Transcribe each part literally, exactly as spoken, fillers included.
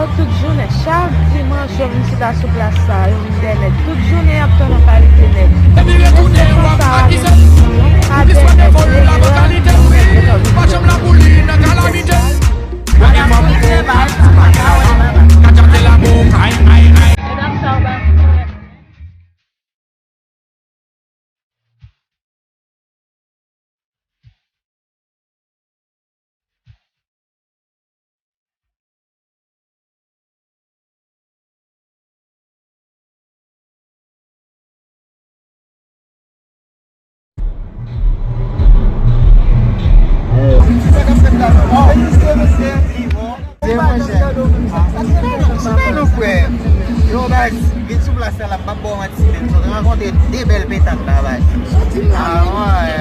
Tout jounen, chak dimanch, yo vin chita sou plas sa a, yo vin dèyè nèg. Tout jounen, y ap tann yon kalite nèg. Tout jounen, sa a, gen yon kalite nèg, nèg, nèg, nèg. Yo, baz, vin sou plas la, m p ap ba w manti, men m sot rankontre de bèl petat la, baz. Ah, wè,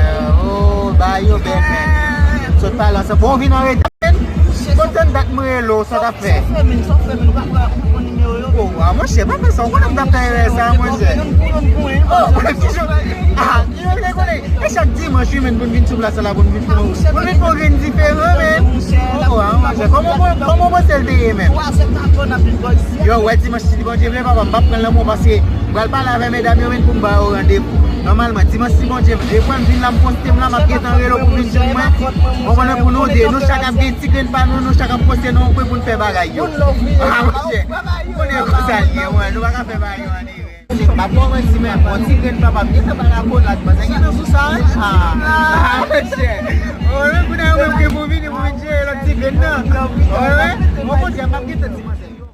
oh, ba yo bèl, men. Sot pale ansanm. Bon, vin anreta, men. Bon, tann dat mwen rele w, sa w t ap fè? Oh, ah, monchè, pa fè sa, ou konnen m t ap fè erè sa, monchè. Oh, ah, yo, yo konnen. E chak dimanch, wi, men, pou n vin sou plas la, pou n vin fè, pou n vin fè yon grenn diferan, men. Oh, ah, monchè, kòman, kòman w panse l te ye, men? Yo, wè, dimanch, si Bondye vle, papa, m p ap pran l nan men w, paske m pral pale avè medam yo, men, pou m ba yo randevou. Nòmalman, dimanch, si Bondye vle, depi m vin la, m poste m la, m ap gentan rele w pou vin jwenn mwen. Konprann, pou nou de, nou chak ap gen ti grenn pa nou, nou chak ap poste nou, pou n fè bagay yo. Ah, monchè, ou konnen konsa l ye, wè, nou pa ka fè bagay yo ann erè. M ap ba w manti, men, bon, ti grenn papa, m gentan bay akolad, manzè gentan sou sa, wi. Ah, ah, monchè. Oh, men, kounye a, ou menm, ke pou vini, pou vin jere lòt ti grenn nan. Oh, wi. Bon, monchè, m ap gentan di manzè yo.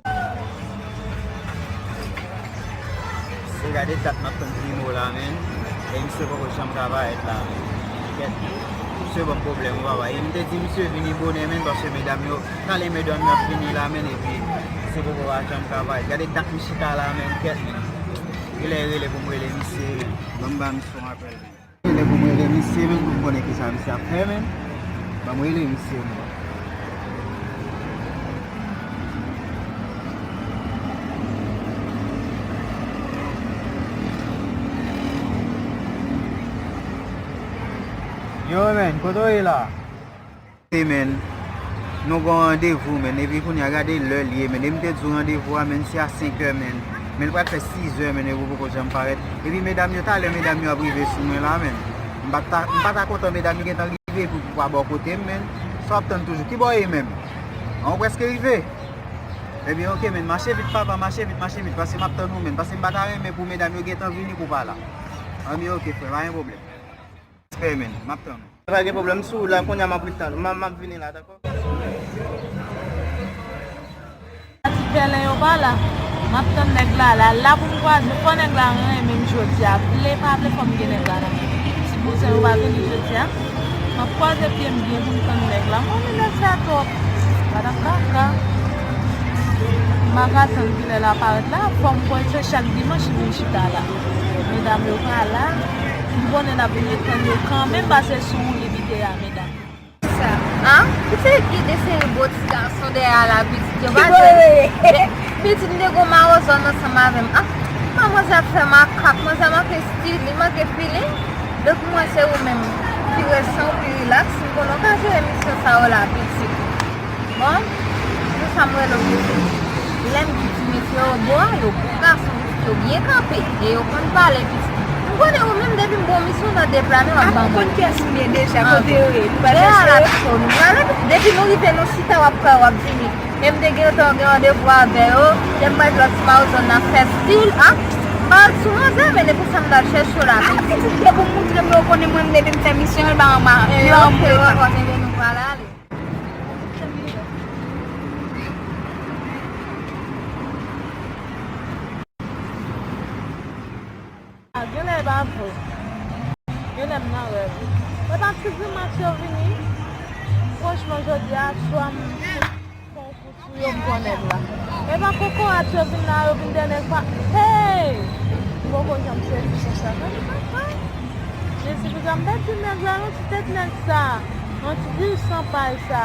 Se gade dat m ap tann Primo la, men. E misye poko janm ka parèt la, men. Kèt. Misye ban m pwoblèm, wi, papa. E m te di misye vini bonè, men, paske medam yo, talè medam yo ap vini la, men, epi misye poko pa janm ka parèt. Gade dat m chita la, men, kèt, men. Kilè rele pou m rele misye, men. Ban m ba misye yon apèl, men. Rele pou m rele misye, men, pou m konnen kisa misye ap fè, men. Ban m rele misye, men. Yo, men, kote w ye la? Te, men, nou gon randevou, men, epi kounye a gade lè l ye, men, e m te di w randevou a, men, se a senk è, men, men, l pral fè sis è, men, epi w poko janm parèt, epi medam yo, talè medam yo ap rive sou mwen la, men, m pa ta, m pa ta kontan medam yo gentan rive pou, pou pa bò kote m, men, sa w ap tann toujou, ki bò w ye menm? An, ou prèske rive? Ebyen, oke, men, mache vit, papa, mache vit, mache vit, paske m ap tann ou, men, paske m pa ta renmen pou medam yo gentan vini pou w pa la. Anben, oke, frè, pa gen pwoblèm. Respè, men. M ap tann ou. Pa gen pwoblèm, sou wout la, kounye a m ap ret tann ou. M, m ap vini la, dakò? Ti pèlen yo pa la. M ap tann nèg la, la, la pou m kwaze. Fò nèg la renmen m jodi a. Vle pa vle, fò m gen nèg la nan men. Ti bouzen yo pa vini jodi a. M ap kwaze pye m byen pou m tann nèg la. M renmen nèg sa twòp. Patapkaka. M pa ka tann kilè l ap parèt la. Fò m kwè se chak dimanch li vin chita la. Medam yo pa la. M konnen l ap vin tann yo kanmenm, pase sou wout li kite a, medam. Sa. An? Pitit ki de seri bo ti gason dèyè a la, pitit yo pa jwenn. Pitit m te gon mawozòn ansanm avè m. An? Manzè ap fè makak, manzè manke stil, li manke feeling. Donk, mwen se ou menm ki resan, ou pi rilaks. M konnen w ka jere misyon sa yo la, pitit. Bon, se sa m rele w pitit. Lè m di ti mesye yo bo a, yo bon gason, pitit yo byen kanpe. E yo konn pale, pitit. M konnen ou menm, depi m ba w misyon nan deplane, w ap ban mwen. Ou konn kiyès m ye deja, kote yo ye? Nou pral chèche yo. Depi nou rive, nou chita, w ap kwè, w ap vini. E m te gentan gen randevou avè yo. Lè m pral lòt ti mawozòn nan fè stil, an? M pa sou manzè, men e pou sa m t al chèche w la, pitit. Se pou moutre m, yo konnen mwen, depi m fè misyon, l pa anba. E yo antre la. Kote nou pral ale. A, genlè e pa vre. Genlè m nan rèv. E pa ti grimach yo vini. Franchman, jodi a, swa m fè yon kout sou yo, m pran nèg la. E pa kokorat yo vin la, yo vin dèyè nèg pa. Hey! M poko janm sezi konsa. Gade papa. Jezi, piga m pèdi nèg la, non, ti tèt nèg sa. Yon ti dil san pay sa.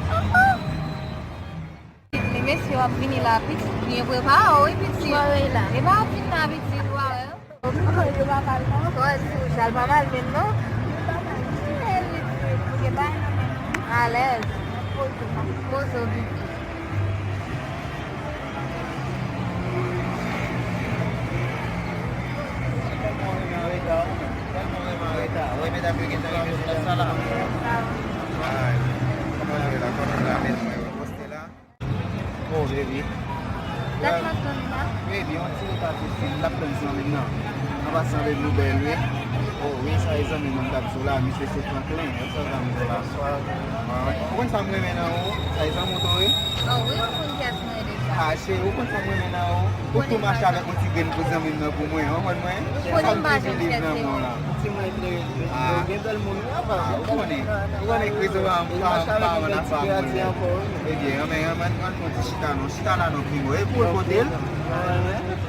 Ah, ah. Mesye, w ap vini la, pitit, byen prepare w, wi, pitit. Mwen, wi, la. E pa w ap vin la, pitit, ou pa wè. Yo pa mal, non? Wè, si w chal pa mal menm, non? Yo pa mal. Bèl, pitit. Ou gen bagay nan men w. Alèz. Poze w, pitit. Medam yo gentan rive sou plas la la. Ay, kòman nou ye la? Kòman nou la? Met mwen poste la. Oh, baby. Dat m ap tann la. Baby, yon ti retard isi, m t ap tann zanmi m nan. An pasan, baby, ou bèl, wi. Oh, wi, sa e zanmi m nan m t ap di w la, misye se Franklin. Ou konn sa m renmen nan ou? Sa e zanmi w tou, wi? Oh, wi, m konn kiyès mwen ye deja. Ah, cheri, ou konn sa m renmen nan ou? Ou tou mache avèk yon ti grenn pou zanmi m nan pou mwen, ou konprann mwen? Ou konnen m pa janm kite ou. Ah. Ou konnen. Ou konnen Krizo pa, pa, pa nan afè moun. Ebyen, ann, ann, ann, ann fè yon ti chita non. Chita la non, Primo. E pou l pote l.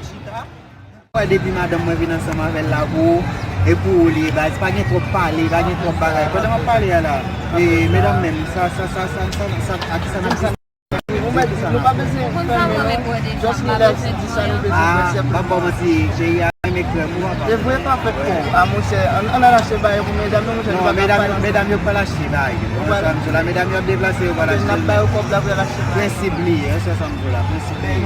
Chita. Wè, depi madanm mwen vin ansanm avè l la pou ou, e pou ou li ye, baz. Pa gen twòp pale, pa gen twòp bagay. Pandan m ap pale a la, e, medam menm, sa, sa, a kisa n ap, sa, nou pa bezwen fèmen non. Just relax, di sa nou bezwen fè, sèlman. Ah, m ap ba w manti, cheri a renmen krèm, ou papa. E vre pa fèt kon, a monchè, ann, ann al achte bagay pou medam yo, monchè, nou pa ka pale ansanm. Non, medam yo pral achte bagay yo. Ou konprann sa m di w la, medam yo ap deplase, yo pral achte. N ap ba yo kòb la pou y al achte bagay. Prensip li ye, ou konprann sa m di w la, prensip li ye.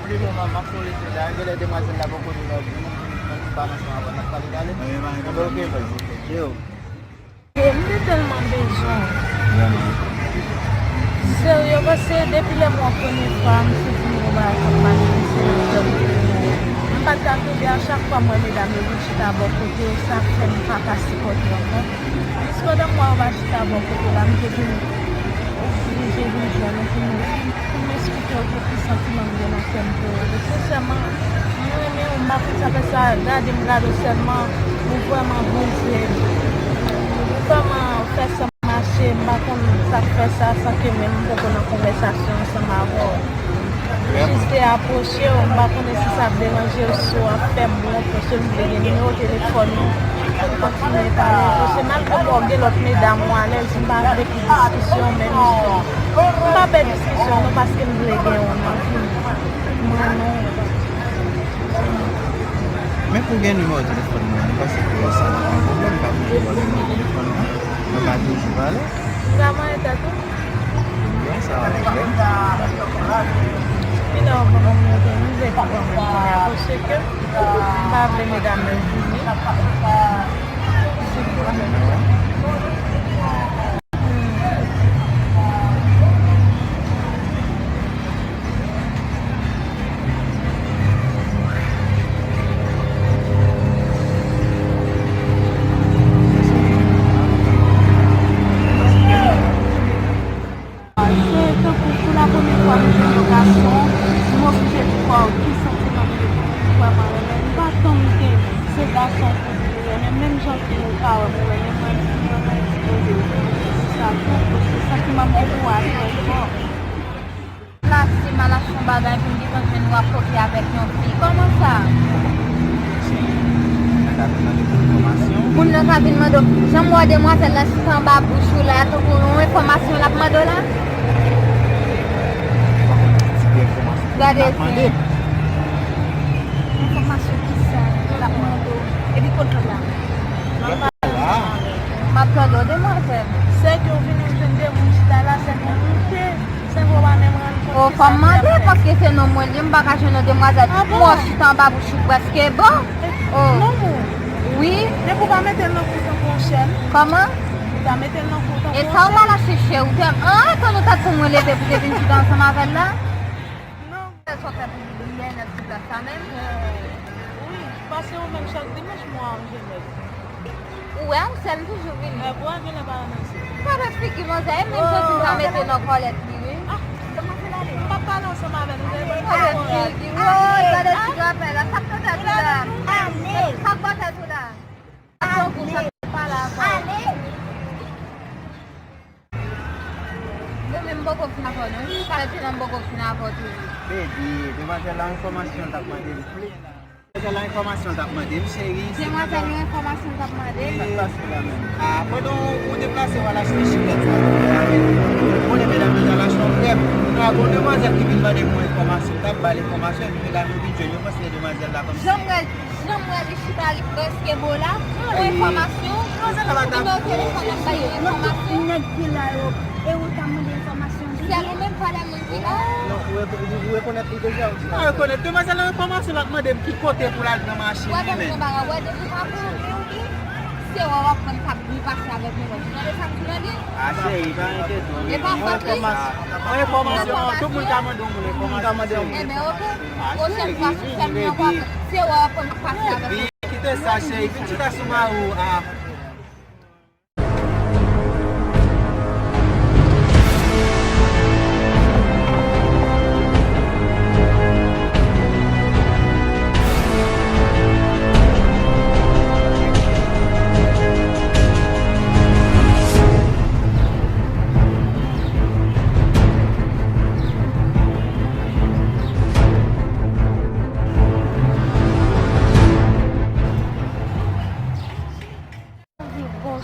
Li bon, m ap fè w lese la. Genlè demwazèl la poko vin nan, nou, nou, nou pa nan chan avan n ap pale, tale. Ebyen, pa gen pwoblèm. Yo. M te tèlman bezwen w. Vrèman. Serye, paske depi lè m wè w premye fwa, m santi m gon bagay k ap pase, se nan kè m. M pa t ka kenbe, a chak fwa m wè medam yo vin chita bò kote w, sa fè m pa ka sipòte ankò. Jis pandan m wè yo pa chita bò kote w la, m te vin oblije vin jwenn ou pou m, pou m eksplike w tout ki santiman m gen nan kè m pou ou. Sensèman, mwen renmen w, m pa konn sa fè sa, gade m gade w sèlman, ou vrèman brize m. Ou vrèman fè san m mache, m pa konn sa k fè sa, san ke menm m poko nan konvèsasyon ansanm avè w. Jis te apwoche w, m pa konnen si sa ap deranje w, si w ap fè m wont, paske m vle gen nimewo telefòn ou pou n kontinye pale. Paske malgre m wè w gen lòt medam ou alèz, m pa vle pou diskisyon, men m pa pè diskisyon non, paske m vle gen w nan vi m. M renmen w. Men pou gen nimewo telefòn mwen, nou panse ke sa pa yon pwoblèm, pa gen pwoblèm nimewo telefòn mwen, nou ka toujou pale. M ka manyen tèt ou? Byen, sa va byen. Kilè w ban mwen mete, m vle pa ban mwen kounye a, paske m pa vle medam yo vini. Se tankou pou la premyè fwa m jwenn yon gason, m oblije di w ki santiman m gen pou li, vrèman renmen. M pa tann ke se gason pou li renmen, menm jan ke ou ka wè m renmen mwen, m renmen ekspoze w. Se sa tou, paske santiman m gen pou w a trè fò. La, si m al achte yon bagay pou m gentan jwenn w ap koke avèk yon fi. Kòman sa? Moun nan ka vin mande w, jan m wè demwazèl la chita anba bouch ou la, tankou yon enfòmasyon l ap mande w la? Gade fi. Enfòmasyon ki sa l ap mande w? Epi kote w la? M ap tande w, demwazèl. Sèke w vini, m jwenn de moun chita la, sèke w moute. Sèke w pa menm rann kont. O, fò m mande, paske se nonm mwen li ye, m pa ka jwenn yon demwazèl. Ah bon? Mò chita anba bouch ou prèske bon. O. Nonm ou? Wi. Depi w pa mete l nan kou w tankou yon chèn. Kòman? Ou pa mete l nan kou w tankou yon chèn. E sa w pa la chèche, ou te, an, konn ou ta tann mwen leve pou te vin chita ansanm avè l la? Non. Sa w fè pou li, li lè nèt sou plas la menm? Wi, paske ou menm chak dimanch mwen m jwenn nèt. Ou wè, ou sèl, m toujou vini. Mwen bwè, genlè pa ranmase. Pa fè figi manzè, e menm jan di m ka mete nan kòlèt li, wi. Ah, m pa ka Pale ansanm avè nou, nou te pral fè yon rad. Woy, gade ti dwapè la, sa k nan tèt ou la? Sa k bò tèt ou la? Sa k nan tèt ou la? Mwen menm m poko fin avè w non. Pale pil, m poko fin avè w toujou. Baby, demwazèl la enfòmasyon l t ap mande m. Demwazèl la enfòmasyon l t ap mande m, cheri. Demwazèl yo enfòmasyon l t ap mande m. Sa k pase la menm? Ah, pandan w deplase w al achte chipèt sa, ou konnen medam yo t al achte yon krèm. Ah, gon demwazèl ki vin mande m yon enfòmasyon, m t ap ba l enfòmasyon, epi medam yo vin jwenn yo, panse demwazèl la kòmsi. Jan m wè l, jan m wè li chita, li prèske bo la. Yon enfòmasyon, nimewo telefòn nan bay enfòmasyon. Nèg ki la yo, e ou ta mande enfòmasyon li? Sèl ou menm, pa de moun ki la. Non, ou re-, ou, ou rekonèt li deja, ou di. M pa rekonèt. Demwazèl nan enfòmasyon l ap mande m ki kote pou l al pran machin li menm. Wè, depi w pa pran, men ou di, se wè w ap pran, k ap byen pase avèk nou. Ou tande sa m di w la? Ah, cheri, pa enkyete w. E pa fòt li. Enfòmasyon, tout moun ka mande yon moun enfòmasyon. Tout moun ka mande yon moun. Enben, oke. Pwochèn fwa, si w fè m yon fwa, se wè w ap pran, k ap pase avèk nou. Kite sa, cheri. Vin chita sou mari w a.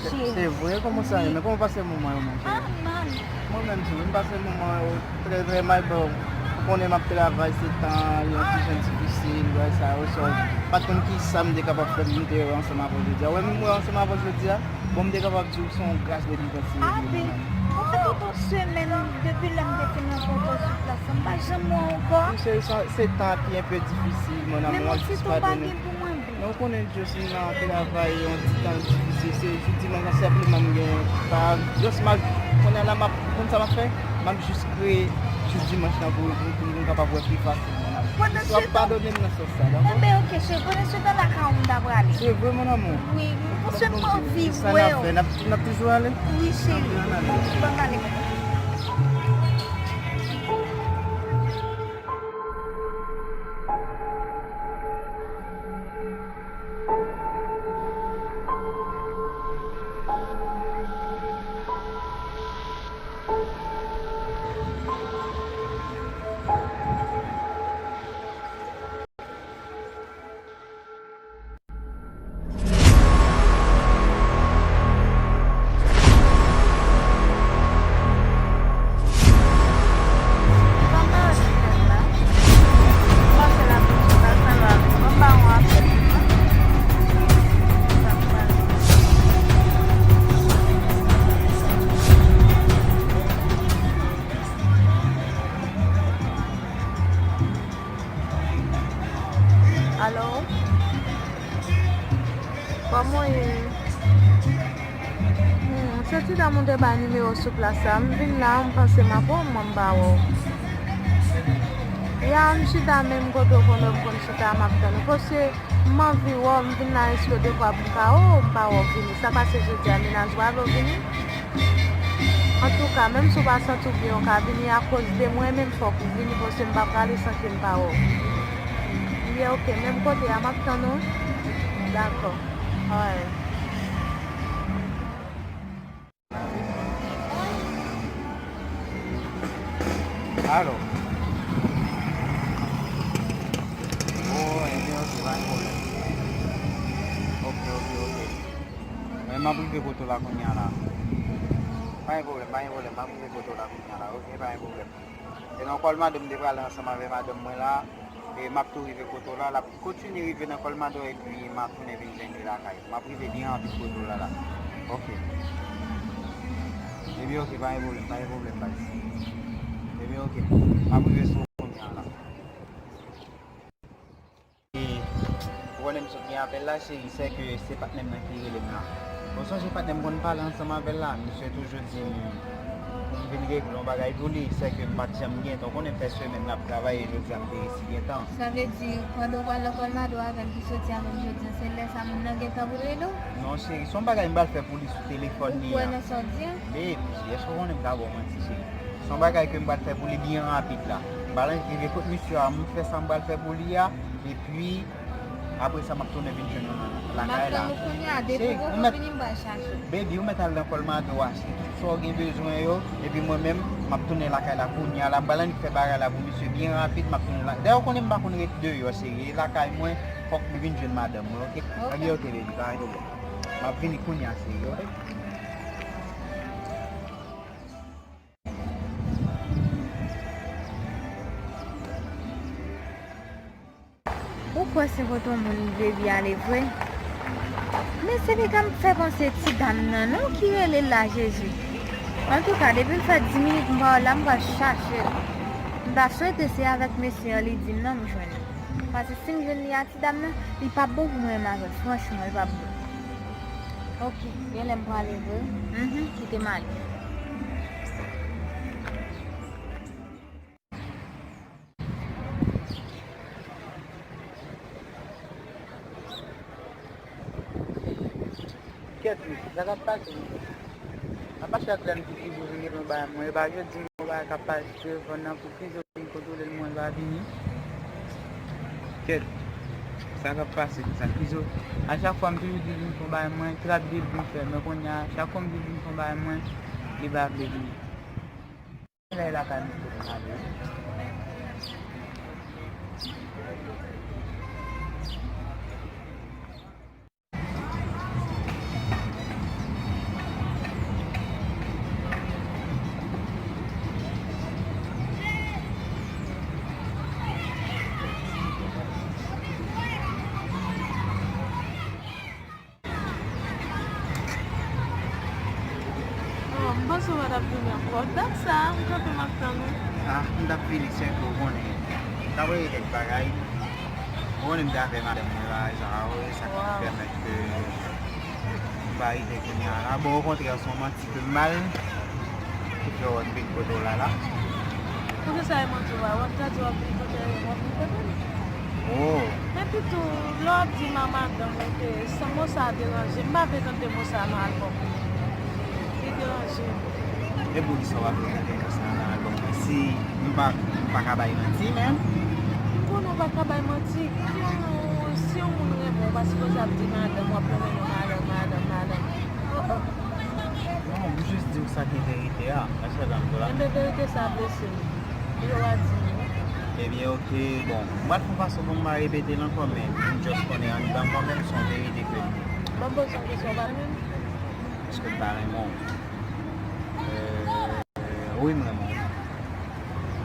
Se, se vre, kòman sa ye? Men kòman w pase moman yo, monchè? Ah, man. Mwen menm tou, m pase moman yo trè, trè mal, bon, ou konnen m ap travay, se tan yo ti jan difisil, bagay sa yo, so, m pa t konn kisa m te kapab fè pou m te ansanm avè w jodi a. Wè, menm mwen ansanm avè w jodi a, bon, m te kapab di w se yon gras de li pase. Ah, men, an fèt, ou Semèn, depi lè m te fin rankontre w sou plas la, m pa janm wè w ankò. Wi, cheri, se, se tan ki enpe difisil, mon amour, m ap jis padone. Men mwen sitou pa gen pou mwen, boo. Non, ou konnen, Josie, m nan travay, yon ti tan difisil. Se jou dimanch lan sèlman m gen pa, just m ap, kounye a la, m ap, ou konn sa m ap fè? M ap jis kreye jou dimanch lan pou, pou, pou nou kapab wè pi fasil, mon amour. Pandan se tan, w ap padone m nan sans sa, dakò? Enben, oke, cheri, pandan se tan, lakay ou m ta prale. Se vre, mon amour? Wi, paske m anvi wè w. N ap, n ap toujou ale? Wi, cheri. Anvi ann ale. Bon, ban m ale. Alo? Kòman w ye? Hmm, se ti dam ou te bay nimewo sou plas la. M vin la, m panse m ap wè w, mwen m pa wè w. Ya, m chita menm kote w konn wè m konn chita, m ap tann ou. Paske m anvi wè w, m vin la, èske de fwa pou m ka wè w, m pa wè w vini. Sa pase jodi a, mennaj ou pa vle w vini? Antouka, menm si w pa santi w byen, ou ka vini akoz de mwen, men fòk ou vini, paske m pa prale san ke m pa wè w. Wi, oke, menm kote a, m ap tann ou. Dakò. Alright. Alo. O, enben, oke, pa gen pwoblèm. Oke, oke, oke. Men m ap rive kote w la kounye a la. Pa gen pwoblèm, pa gen pwoblèm. M ap rive kote w la kounye a la, oke? Pa gen pwoblèm. E nan kòl madanm m te prale ansanm avè madanm mwen la. E m ap tou rive kote w la. L ap kontinye rive nan kòl madanm epi m ap tounen vin jwenn li lakay. M ap rive byen rapid kote w la la. Oke. Ebyen, oke, pa gen pwoblèm, pa gen pwoblèm, baz. Ebyen, oke. M ap rive sou ou kounye a la. E, ou konnen m sot gen apèl la, cheri, sèke se patnè m nan ki rele m la. Ou sonje patnè m konn pale ansanm avè l la, misye toujou di m pou m vin regle yon bagay pou li, sèke m pa t janm gen tan. Ou konnen m fè semèn n ap travay, e jodi a m te resi gen tan. Sa vle di, pandan w pral nan kòl madanm avè l ki soti a menm jodi a, se lè sa moun nan gen tan pou l rele w? Non, cheri, se yon bagay m pral fè pou li sou telefòn li an. Ou kwè nan sa w di a? Baby, èske w konnen m ka ba w manti, cheri? Se yon bagay ke m pral fè pou li byen rapid la. M pral rive kot misye a, m fè sa m pral fè pou li a, epi apre sa, m ap tounen vin jwenn ou nan lakay la. M ap tann ou kounye a, depi ou vini, m pral chache w. Baby, ou mèt al nan Colmado achte tout sa w gen bezwen yo, epi mwen menm, m ap tounen lakay la kounye a la, m pral annik fè bagay la pou misye byen rapid, m ap tounen la. Dayè, ou konnen m pa konn ret deyò, cheri, e lakay mwen, fòk m vin jwenn madanm mwen, oke? Ok. Ok, ok, baby, pa gen pwoblèm. M ap vini kounye a, cheri, oke? Ou kwè se kote yon moun rive epi ale vre? Men se piga m fè panse ti dam nan non ki rele l la, Jezi. Antouka, depi l fè dis minit m pa wè l la, m pral chache l. M ta swete se avèk mesye an li di m nan m jwenn li. Paske si m jwenn li a ti dam nan, li p ap bon pou mwen menm avè l. Franchman, li p ap bon. Ok, genlè m prale vre. Mhm, kite m ale. Kèt wi, sa k ap pase wi? Apa chak lè m di Kizo vin reponn bagay mwen, e pa jodi m wè bagay k ap pase sou telefòn nan pou Kizo vin kontwole l, mwen l pa vini. Kèt, sa k ap pase konsa? Kizo, a chak fwa m toujou di l vin fè yon bagay mwen, trap di l vin fè, men kounye a, chak fwa m di l vin fè yon bagay mwen, li pa vle vini. Lè lakay m kote m ale. Oh, m panse w pa t ap vini ankò. Dat sa, m kanpe m ap tann ou. Ah, m t ap vini, sèke w konnen. M t ap regle kèk bagay. Ou konnen m te avè madanm mwen bagay sa a, wi, sa ki pèmèt ke m pa rive kounye a la. Bon, okontrè, se yon manti ke m ba l. Ki fè w ap vin kote w la la? Poukisa e manti w a? W ap ta di w ap vin kote, w ap vin kote m? Oh. Men pitou, lè w ap di m a madanm ou te, sa, mo sa a deranje m. M pa vle tande mo sa a nan albòm mwen. Li deranje m. E poukisa w pa vle tande mo sa a nan albòm mwen? Si m pa, m pa ka bay manti, menm? M konnen w pa ka bay manti. Si yon, si yon moun renmen w, w pa sipoze ap di madanm, w ap nonmen non madanm, madanm, madanm. Oh, oh. Non, m jis di w sa ki verite a. Èske w konprann la? Enben, verite sa a blese m. Yo a di m. Ebyen, oke, bon. M pral fè yon fason pou m pa repete l ankò, men m just konnen anndan mwen menm, se yon verite ke m di. Ban m poze yon kesyon, w pa renmen m? Èske m pa renmen w? Euh, wi, m renmen w.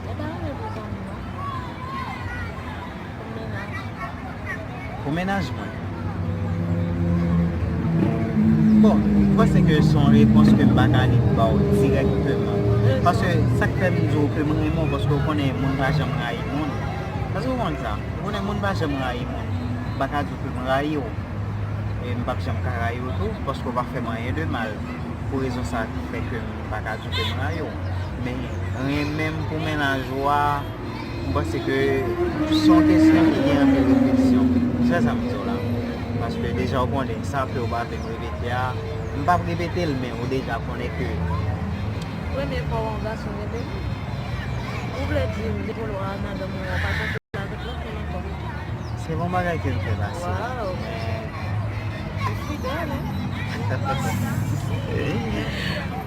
E pa renmen pou zanmi, non. Pou mennaj. Pou mennaj mwen. Bon, m panse ke se yon repons ke m pa ka ni ba w dirèkteman. Paske sa k fè m di w ke m renmen w, paske w konnen moun pa janm rayi moun. Paske w konn sa, w konnen moun pa janm rayi moun. M pa ka di w ke m rayi w. E m p ap janm ka rayi w tou, paske w pa fè m anyen de mal. Pou rezon sa a ki fè ke m pa ka di w ke m rayi w. Men renmen m pou mennaj ou a, m panse ke se yon kesyon ki gen anpil refleksyon. Se sa m di w la. Paske deja w konnen, sa ke w pa vle m repete a, m p ap repete l, men ou deja konnen ke. Premye fwa w wè yon gason gen bebe, ou vle di m depi w wè madanm ou an pa janm fè l avèk lòt moun ankò? Se bon bagay ke m fè pase. Waw. Ou fidèl, hein?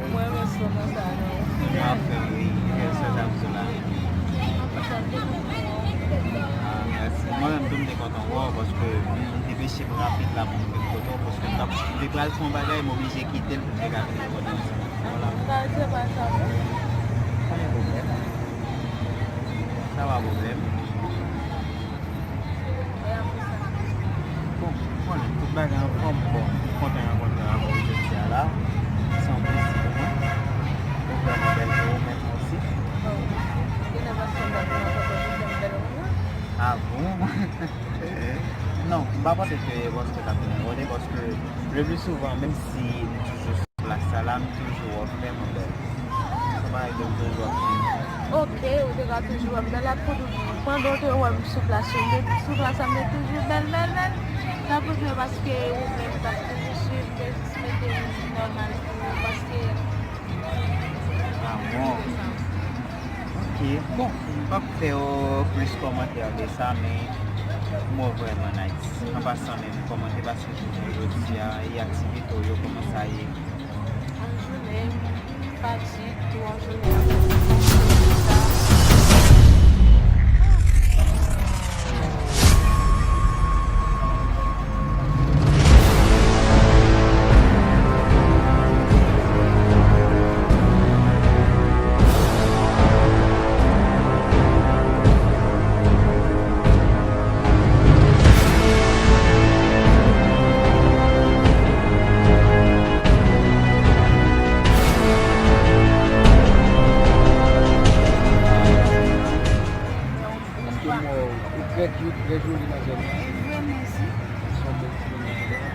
Mwen renmen slogan sa a, non. Ou fidèl. Anfen, wi, se sa m di w la. Anpil sa m te kontan wè w. Ah, mèsi. Mwen menm tou, m te kontan wè w, paske m depeche m rapid la pou m vin kote w, paske m t ap, m te pral fè yon bagay, m oblije kite l pou m te ka vin kote w. Vwala. M pa rete pa sa, non. Pa gen pwoblèm. Sa pa pwoblèm. Bon, konnen tout bagay anfòm, bon, m kontan rankontre avè w jodi a la. Se yon plezi pou mwen. Ou vrèman bèl tou, ou menm osi. Bon, genlè paske m pa vin ankò, paske m bèl ou mwen. Ah bon? Non, m pa panse ke e paske w t ap vin kote, paske le pli souvan, menm si m toujou sou plas sa la, m toujou wè w vrèman bèl. Se yon bagay ke m toujou ap di. Ok, ou te ka toujou wè m bèl, la pou pandan w te wè m sou plas yo, m te sou plas la, m te toujou bèl, bèl, bèl. Sa pou fè paske ou menm t ap toujou swiv, m te jis mete mizik nòmal pou ou, paske. Ah bon? Ok, Bon, m p ap fè w plis kòmantè de sa, men m wè w vrèman nice. An pasan menm, kòman te pase jounen jodi a e aktivite w yo, kòman sa ye? An jounen m pa ditou, an jounen an pa ditou. Paske m wè w, ou trè cute, trè joli nan zòn nan. E vre, mèsi. Ou se yon bèl ti moun nan zòn nan.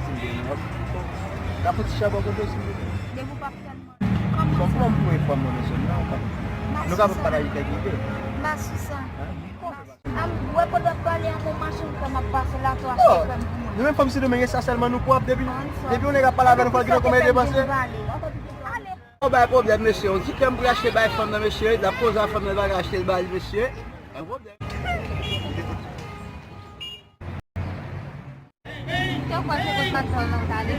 Ti moun nan. Ka fè ti chabon kote w, silvouplè? Depi w p ap tèlman. Kòman sa? Bon, pou yon fanm nan zòn nan, nou ka fè bagay ki fè ki ide. Masisa. An, wè, pandan w ap pale a, mwen mache, m fè m ap pase la, tou achte krèm pou mwen. Nou menm fanm Sendomeng, e sa sèlman nou pwòp, depi, depi yon nèg ap pale avè nou, fò l gen konbyen depanse. Ale. Yon bay pwoblèm, mesye. Yon ti krèm pou l achte bay fanm nan, mesye. L ap poze a fanm nan, l pa ka achte l ba li, mesye. Yon pwoblèm. Te kwè se kot patwon nan pale.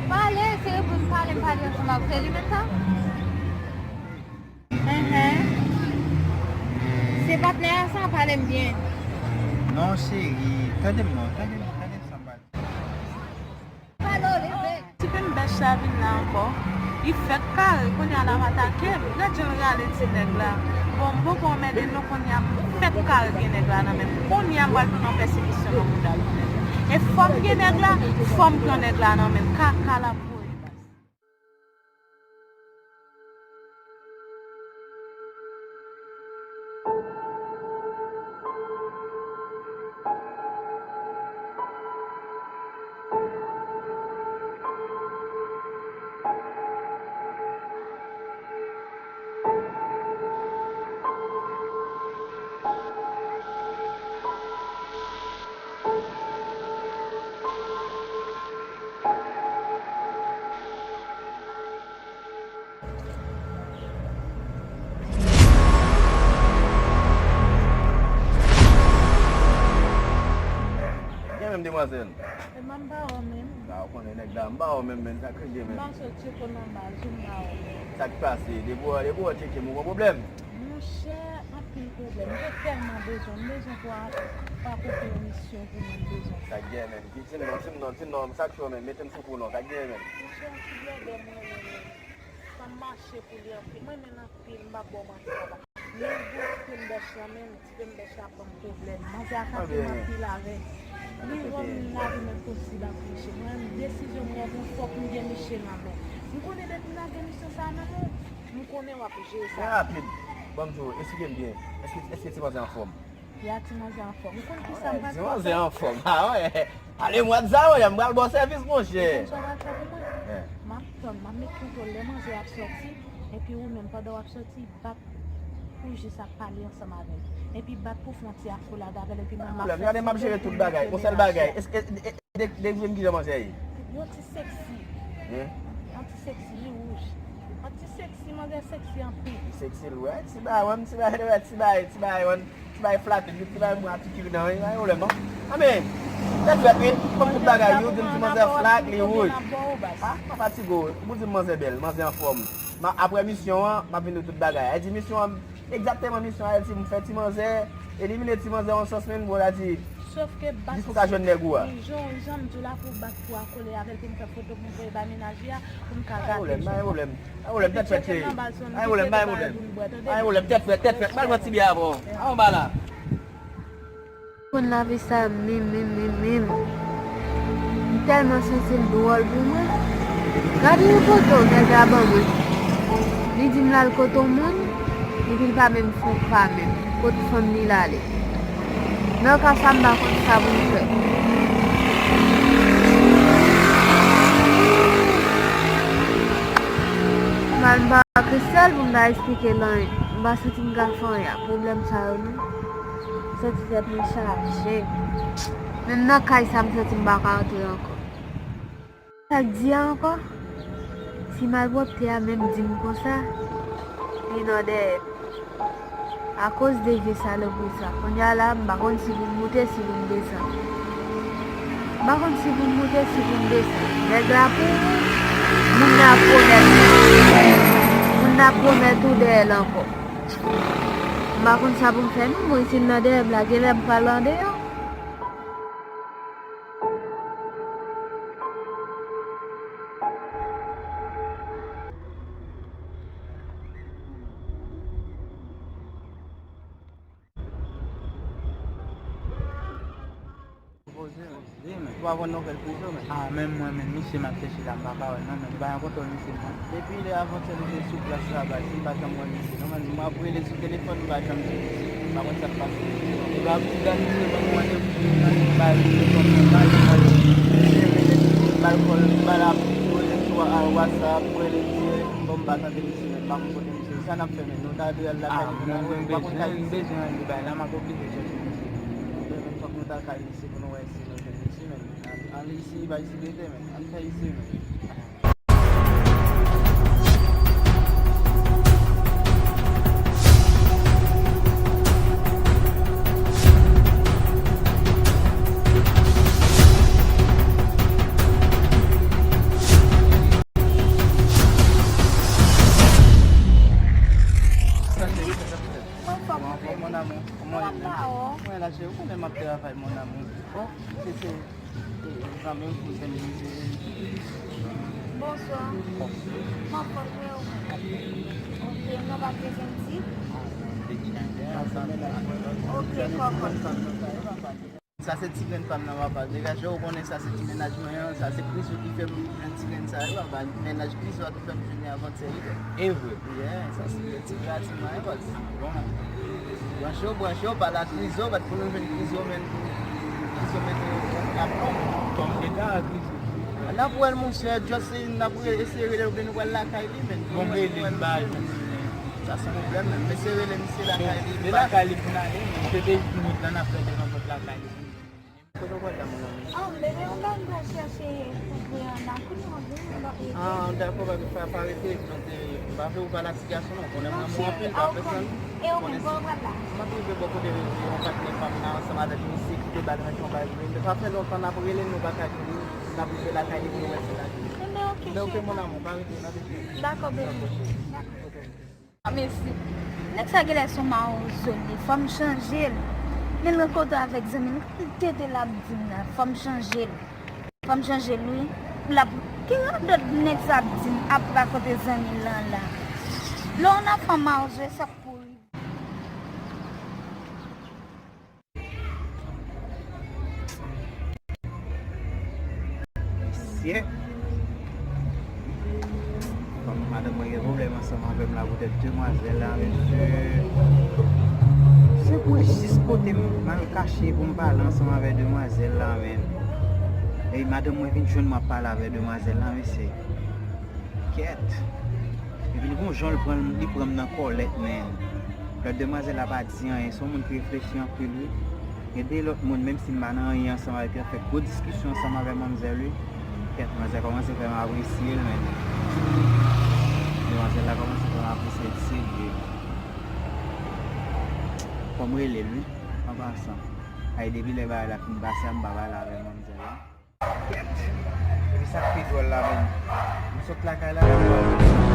Pale, se pou m pale, m pale ansanm avè li menm sa. Enhen. Se patnè a sa, pale m byen. Non, cheri, tande m non, tande m, tande m sa m pale. Ti penbèch la vin la ankò. Li fèk kare, kounye a l ap atake m. Gad jan l rale ti nèg la. Bon, m poko anmède l non, kounye a m fèk kare gen nèg la nan men m. Kounye a m pral tounen an pèsekisyon nan bouda l. E fò m gen nèg la, fò m pran nèg la nan men l. Kaka l ap voye baz. Gen menm, demwazèl. E m pa wè w menm. Sa w konnen nèg la, m pa wè w menm, menm sa k rive menm. M pa sot tcheko nan baz ou, m pa wè w menm. Sa k pase? Depi w, depi w tcheke m, ou gen pwoblèm? Monchè, anpil pwoblèm. M te tèlman bezwen w, m bezwen pou w pa koute yon misyon pou mwen, m bezwen w. Sa k gen menm? Di m non, di m non, di m non, sa k cho menm, mete m sou kou non, sa k gen menm? Monchè, yon ti blòdè mwen renmen menm. Sa m mache pou li anpil. Mwen renmen l anpil, m p ap ba w manti papa. Men gwo ti penbèch lan menm, ti penbèch la ban m pwoblèm. Manzè a frape m anpil avè l. Li wè m lage men posib ap touche. Mwen menm desizyon m wè mwen fòk m gen misye nan men. M konnen depi m lage misyon sa a nan men w, m konnen w ap jere sa. Trè rapid. Ban m di w, eksplike m byen. Èske, èske ti manzè anfòm? Ya, ti manzè anfòm. Ou konn kisa m pral fè? Ti manzè anfòm. A wè. Ale mwa dizan, m pral ba w sèvis, monchè. Ou konn sa w pral fè pou mwen? M ap tann, m ap met kontwòl lè manzè ap sòti. Epi ou menm, pandan w ap sòti, bat pou jis ap pale ansanm avè l. Epi bat pou fè yon ti akolad avè l. Epi mwen, m ap fè. Gade, m ap jere tout bagay. Yon sèl bagay. Èske, e, e, de, de, de, ki jan manzè ye? Yon ti seksi. Yon ti seksi, li wouj. Yon ti seksi, manzè seksi anpil. Li seksi, l wè. Ti bay, wè, ti bay, wè, ti bay, ti bay, wè. Ti bay flat, li di bay mwen atikil nan, pa gen pwoblèm non. Anben, tèt frèt wi, kòm tout bagay, yo di m ti manzè flat, li wouj. A, pa fatige w, ou di m manzè bèl, manzè anfòm. Ma, apre misyon an, m ap vin di w tout bagay. Sa di misyon an, egzakteman misyon an, se m fè ti manzè, elimine ti manzè yon sans menm, bon, sa di, jis pou ka jwenn nèg ou a. Jan, jan m di w la pou w bat pou w akole avè l, pou m fè foto pou m voye bay menaje a, pou m ka gate l. Pa gen pwoblèm, pa gen pwoblèm. Pa gen pwoblèm, tèt frèt, cheri. Pa gen pwoblèm, pa gen pwoblèm. Pa gen pwoblèm, tèt frèt, tèt frèt. M al pran ti byè avè w. A, anba la. Konn lavi sa menm, menm, menm, menm. M tèlman santi l dwòl pou mwen. Gade yon foto nèg la ban mwen. Li di m l al kote yon moun, epi l pa menm fè yon pa menm. Kot fanm li l ale. Nan ka sa, m pa konn sa pou m fè. Mal m pa wè Christelle pou m ta eksplike l anyen. M pa santi m ka fè anyen ak pwoblèm sa yo non. M santi tèt mwen chaje. Menm nan kay sa, m santi m pa ka antre ankò. Sa k di a ankò? Ti malpwòpte a menm di m konsa, li nan dèyè m. Akoz de vye salopri sa. Kounye a la, m pa konn si pou m moute, si pou m desann. M pa konn si pou m moute, si pou m desann. Nèg la pou moun nan ap pwomèt. Moun nan ap pwomèt ou dèyè l ankò. M pa konn sa pou m fè non, mwen si l nan dèyè m la, genlè m pral andeyò. Poze, men. Wi, men. Ou pa konn nouvèl prizon, men. Ah, menm mwen, men, misye m ap chèche la, m pa ka wè, non, men, m pa gen kontwòl misye, non. Depi lè avantyè nou te sou plas la, baz, m pa janm wè misye, non, men, m ap rele sou telefòn, m pa janm jwenn misye. M pa konn sa k pase. E pa pou dat misye ban mwen randevou pou mwen, m ba l telefòn mwen, m ba l kòl, m ba l kòl, m ba l ap rele sou, ah, WhatsApp, rele dirèk, bon, m pa tande misye, men, m pa konn kote misye. Sa n ap fè, men, nou ta dwe al lakay li pou n al wè, nou pa konn kay misye. Ah, mwen, mwen bezwen, mwen bezwen anyen, bay la, m ap oblije chèche misye. Ebyen, men, fòk nou ta al kay misye pou nou wè si nou jwenn misye, men. Ann, ann isi, pa isi rete, men. Ann fè isi, men. Anfòm, mon amour. Kòman w ye? Mwen la, cheri, ou konnen m ap travay, mon amour. Bon, se, se, e, zanmi m, kouzen m, se. Bonswa. M anfòm, wi, ou menm? Ok, non pa Clevendi? Ok, kòkòt. Sa se ti grenn fanm nan, papa. Degaje w, ou konnen sa se ti mennaj mwen an, sa se Krizou ki fè m jwenn ti grenn sa yo, papa. Mennaj Krizou a tou fè m jwenn li avantyè, wi. E vre? Yeah, sa se ti grenn ti mwen an, baz. Bon. Branche w, branche w, pale a Krizou, bat pou nou jwenn Krizou, men Krizou mete w aplon. Kòm dega a Krizou. N ap wè l, monchè, just n ap re-, eseye rele l, oubyen nou pral lakay li, men. Bon, rele l, ba yo. Sa se pwoblèm, men. M eseye rele misye lakay li. Se lakay li pou n ale, men. Se de minit la n ap fè devan pòt lakay li. Kote w pral la, mon ami? Ah, bebe, yon bagay m pral chèche pou Brianna. Kounye a, vini, m ap rete. Ah, dakò, pa, pa, pa rete. Donk, e, m pa vle ou pale a ti gason, non. Konnen m renmen w anpil, pa fè sa. E ou menm, kote w pral la? M ap rive bò kote yon patnè pa m nan, ansanm avèk misye ki te ba l yon bagay pou li. Men pa fè lontan n ap rele, nou pa ka jwenn li. N ap rive lakay li pou nou wè si l la jwenn. Enben, ok, cheri. Enben, ok, mon amour, pa rete, n ap rete. Dakò, bebe. Dakò. Dakò. Mesi. Nèg sa genlè se yon mawozo li ye. Fò m chanje l. Men l rankontre avèk zanmi l. Tete l ap di m la. Fò m chanje l. Fò m chanje l, wi. L ap, ki radòt nèg sa ap di m ap rakonte zanmi l lan la? Lè w nan fanm mawozo, sa k pou rive. Mesye. Fanm, madanm mwen gen pwoblèm ansanm avè m la poutèt demwazèl la, mesye. Se pou jis kote m al kache pou m pale ansanm avè demwazèl la, men. E madanm mwen vin jwenn mwen ap pale avè demwazèl la, mesye. Kèt. Epi l gon jan l pran, li pran m nan kòlèt, men. Lòt demwazèl la pa di anyen, se yon moun ki reflechi anpil, wi. Gen de lòt moun, menm si m pa nan anyen ansanm avèk yo, fè gwo diskisyon ansanm avèk manmzèl, wi. Kèt, manzè kòmanse fè m apresye l, men. Demwazèl la kòmanse fè m apresye l serye. Fò m rele l, wi, an pasan. Ay, depi lè bagay la fin pase a, m pa pale avè manmzèl la. Kèt! Epi sa k pi dwòl la menm, m sot lakay la menm.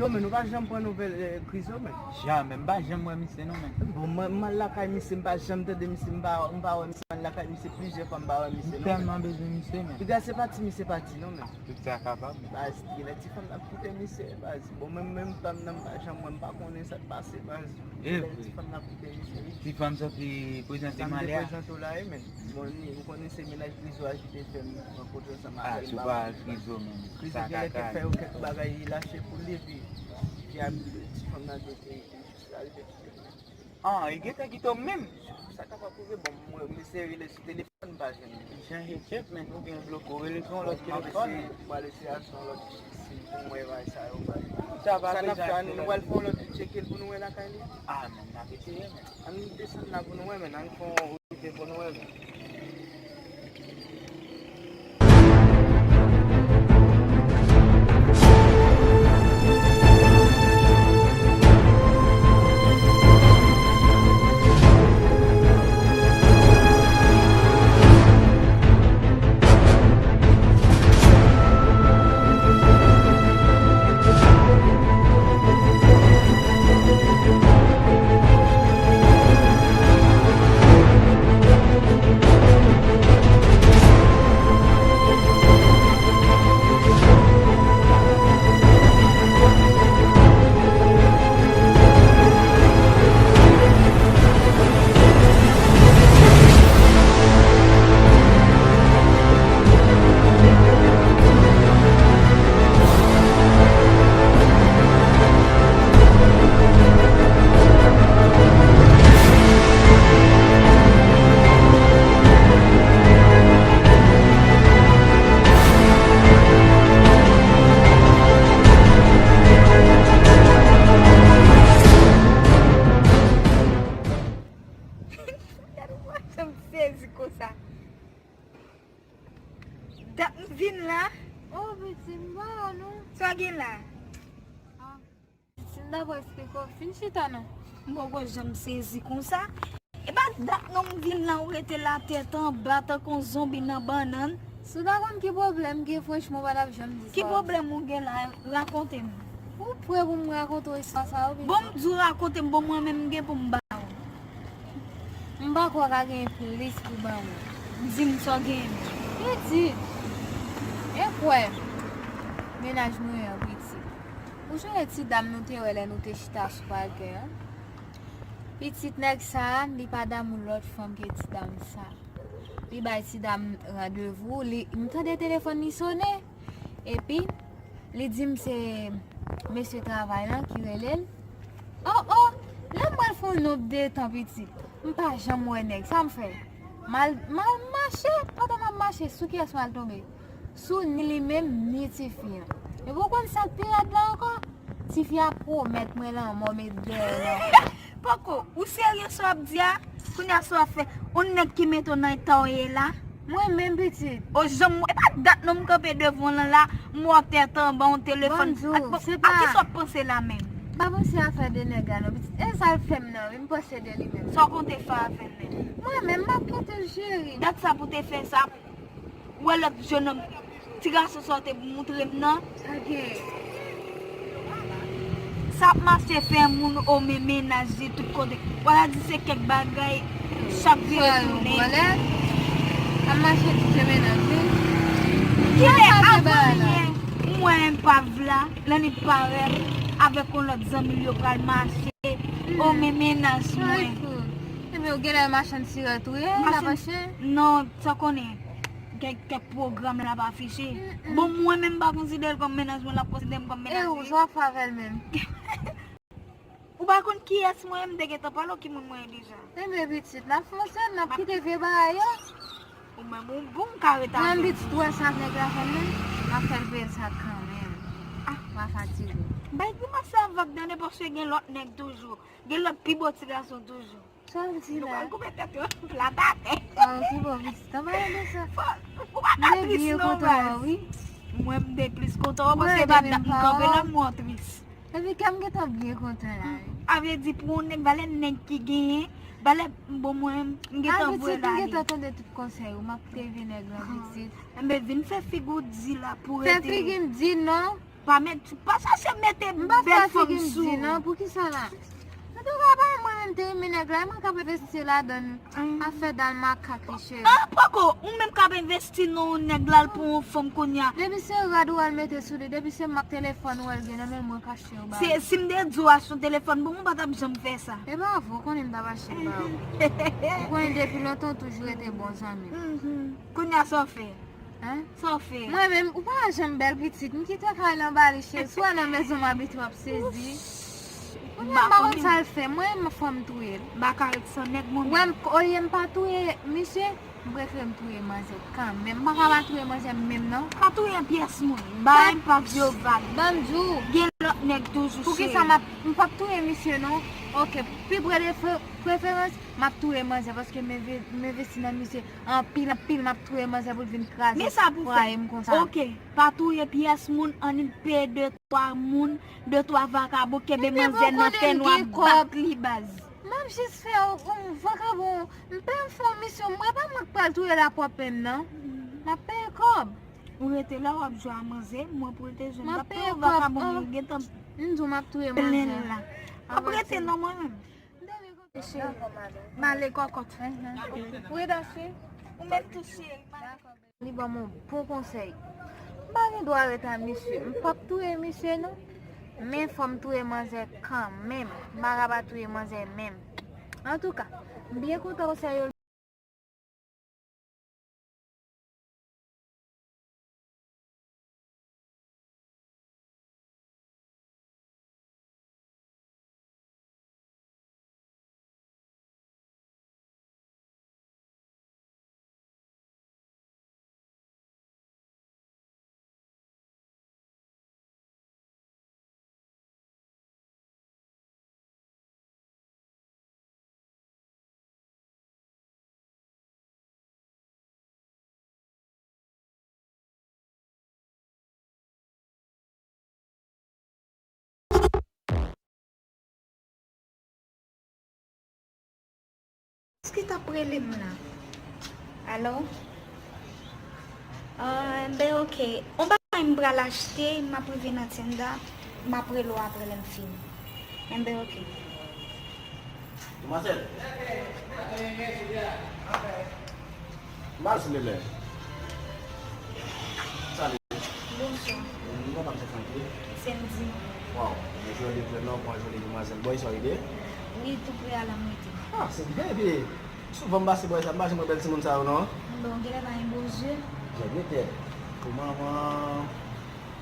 Yo, men nou pa janm pran nouvèl, eh, Krizo, men. Janmen, m pa janm wè misye non, men. Bon, mwen, m al lakay misye, m pa janm tande misye, m pa, m pa wè misye, m al lakay misye plizyè fwa, m pa wè misye non, men. M tèlman bezwen misye, men. Piga se pati, misye pati non, men. Tout sa kapab. Baz, genlè ti fanm nan ap kite misye, baz. Bon, mwen menm fanm nan, m pa janm wè, m pa konnen sa k pase, baz. Genlè ti fanm nan ap kite misye, wi. Ti fanm sa ki prezante m ale a. Sa m te prezante w la, wi, men. Bon, ni, ou konnen se mennaj Krizo a ki te fè m rankontre ansanm avè l. Ah, sou pa Krizo, men. Krizo genlè te fè yo kèk bagay, li lache pou li, epi, epi a, ti fanm nan te, te, te jis rive kite m. Ah, li gentan kite w menm? Sa ka pa pwouve, bon, mwen, m eseye rele sou telefòn, m pa jwenn li. Chanje chèf, men, oubyen l bloke w, rele sou yon lòt telefòn. M ap eseye, m pral eseye al sou yon lòt sim pou m wè bagay sa yo, bagay. Sa pa bezwen. Sa n ap fè, nou pral fè yon lòt tcheke l pou nou wè lakay li? Ah, men, n ap eseye, men. Ann desann la pou nou wè, men. Ann fè yon rive pou nou wè, men. Gade w, jan m sezi konsa. Dat m vin la. Oh, pitit, m pa wè w non. Sa w gen la? Ah. Pitit, m ta pral esplike w. Fin chita non. M poko janm sezi konsa. E pa dat non m vin la, ou rete la tèt anba tankou yon zonbi nan bannann. Si w ta konn ki pwoblèm gen, franchman, w pa t ap janm di sa. Ki pwoblèm ou gen la? Rakonte m. Ou prè pou m rakonte w istwa sa yo, pitit? Bon, m di w rakonte m, bon, mwen menm m gen pou m ba w. M pa kwè w ka gen plis pou ban mwen. Di m sa w genyen. Pitit, e kwè mennaj mwen an, pitit. Ou sonje ti dam nou te wè lè nou te chita sou palkè an? Pitit, nèg sa a, li pa damou lòt fanm ke ti dam sa. Li bay ti dam randevou, li, m tande telefòn li sonnen. Epi, li di m se mesye travay lan ki rele l. Oh, oh, lè m pral fè yon nonb de tan, pitit, m pa janm wè nèg. Sa m fè? M al, m al mache, pandan m ap mache, sou kiyès m al tonbe? Sou ni li menm, ni tifi an. Epi w konn sa k pi rèd la ankò? Tifi a pwomèt mwen lanmò, met dèyè l ankò. Poko, ou serye sa w ap di a? Kounye a sa w ap fè? Yon nèg ki mete w nan eta w ye la? Mwen menm, pitit. O, janm, e pa dat non m kanpe devan w lan la, m wè w tèt anba yon telefòn. Ak, ak kisa w ap panse la menm? M pa panse afè de nèg la non, pitit. E sa l fè m nan, wi, m panse de li menm. Sa w konte fè avè l menm? Mwen menm, m ap kite l, cheri. Dat sa pou te fè sa. Ou wè lòt jennonm, ti gason sa w te moutre m nan? Sa gen? Sa ap mache fè moun omen mennaj li tout kote. W a di se kèk bagay, chak vire tounen. Ap mache touche mennaj li. Kilè avan yè, m wè enpav la, lè li parèt avèk yon lòt zanmi l, yo pral mache omen mennaj mwen. Ebyen, ou genlè machann sirèt ou ye, machann, non, sa w konnen. Kèk, kèk pwogram l ap afiche. Bon, mwen menm m pa konsidere l kòm mennaj mwen, l ap konsidere m kòm mennaj li. E ou, sa w ap fè avè l menm? Ou pa konn kiyès mwen ye, m te gentan pale w ki moun mwen ye deja. Enben, pitit, n ap fonse, n ap kite vye bagay yo. Ou menm, ou bon, ou ka ret avè m. Mwen, pitit, ou wè sa nèg la fè m nan? M ap fè l peye l sa kanmenm. Ah. M pa fatige. Bay grimas sa vag tande, paske gen lòt nèg toujou. Gen lòt pi bo ti gason toujou. Sa w di la? Nou pral koupe tèt yo plat atè. Ah, ki bon, pitit, an pale de sa. Ou pa ka tris non, baz. Mwen, m te plis kontan w, paske m pa t ap kanpe la, m wè w tris. Epi kè m gentan byen kontan la, wi. A vle di, pou yon nèg, valè nèg ki genyen, valè, bon, mwen, m gentan vwe la, m gentan tande tout konsèy ou, m ap te vye nèg lan, pitit. Enben, vin fè figi w di la pou rete. Fè figi m di non. Pa met, pa chache mete bèl fanm sou. M pa fè figi m di non, poukisa la? Antouka, pa mwen menm te renmen nèg la, e mwen k ap envesti ladan l. Afè dal makak li, cheri. Ah, poko, ou menm k ap envesti nan yon nèg la, l pran yon fanm kounye a. Depi se rad ou al mete sou li, depi se mak telefòn ou wè l gen nan men l, mwen kache ou ba li. Se, si m te di w achte yon telefòn pou mwen, ou pa t ap janm fè sa. E pa vre, ou konnen m t ap achte l ba ou. Ou konnen depi lontan ou toujou rete bon zanmi m. Kounye a sa w fè? Hein? Sa w fè? Mwen menm, ou pa janm bèl pitit. M kite kay lan ba li, cheri. Si w al nan mezon m abite, w ap sezi. Mwen menm, m pa konn sa l fè. Mwen menm, fò m touye l. M pa ka ret san nèg mwen menm. Wè m, olye m pa touye misye, m prefere m touye manzè kanmenm. M pa ka pa touye manzè m menm, non. Pa touye pyès moun. Bagay m pa vle yo vale. Ban m di w. Gen lòt nèg toujou, cheri. Poukisa m ap, m p ap touye misye, non? Ok, pi pre de pre-, preferans, m ap touye manzè paske m enve-, m envesti nan misye. Anpil, anpil, m ap touye manzè pou l vin kraze fwaye m konsa. Men sa pou fè. Ok, pa touye pyès moun, annik peye de twa moun, de twa vakabon, kenbe manzè nan fènwa, bat li baz. M ap jis fè yon, yon vakabon, m peye m fè yon misyon, mwen pa mwen k pral touye l a pwòp men m nan. M ap peye kòb. Ou rete la, w ap jwe a manzè, mwen pou l te jwenn, m ap peye yon vakabon, li gentan plen la. M di w m ap touye manzè. M ap rete non mwen menm. Cheri, m ale kòkòt. Wi, dasi. Ou menm tou, cheri. Li ban m yon bon konsèy. M pa gen dwa ret a misye. M p ap touye misye, non. Men fò m touye manzè kanmenm. M pa ka pa touye manzè menm. Antouka, m byen kontan konsèy yo. Èske t ap rele m la? Alo? Ah, enben, ok. On bagay m pral achte, m ap rive nan tenda, m ap rele w apre lè m fini. Enben, ok. Demwazèl. M al silvouplè. Salut. Bonswa. Nou konn pa m se Francky. Sandy. Waw, mwen jwenn li vrèman, mwen jwenn li demwazèl. Bò isi w rive? Wi, tou pre a la m rete. Ah, se byen, epi souvan m pase bò isi a, m pa janm wè bèl timoun sa yo non. Bon, genlè pa gen bon zye. Jèn etè. Pou manman.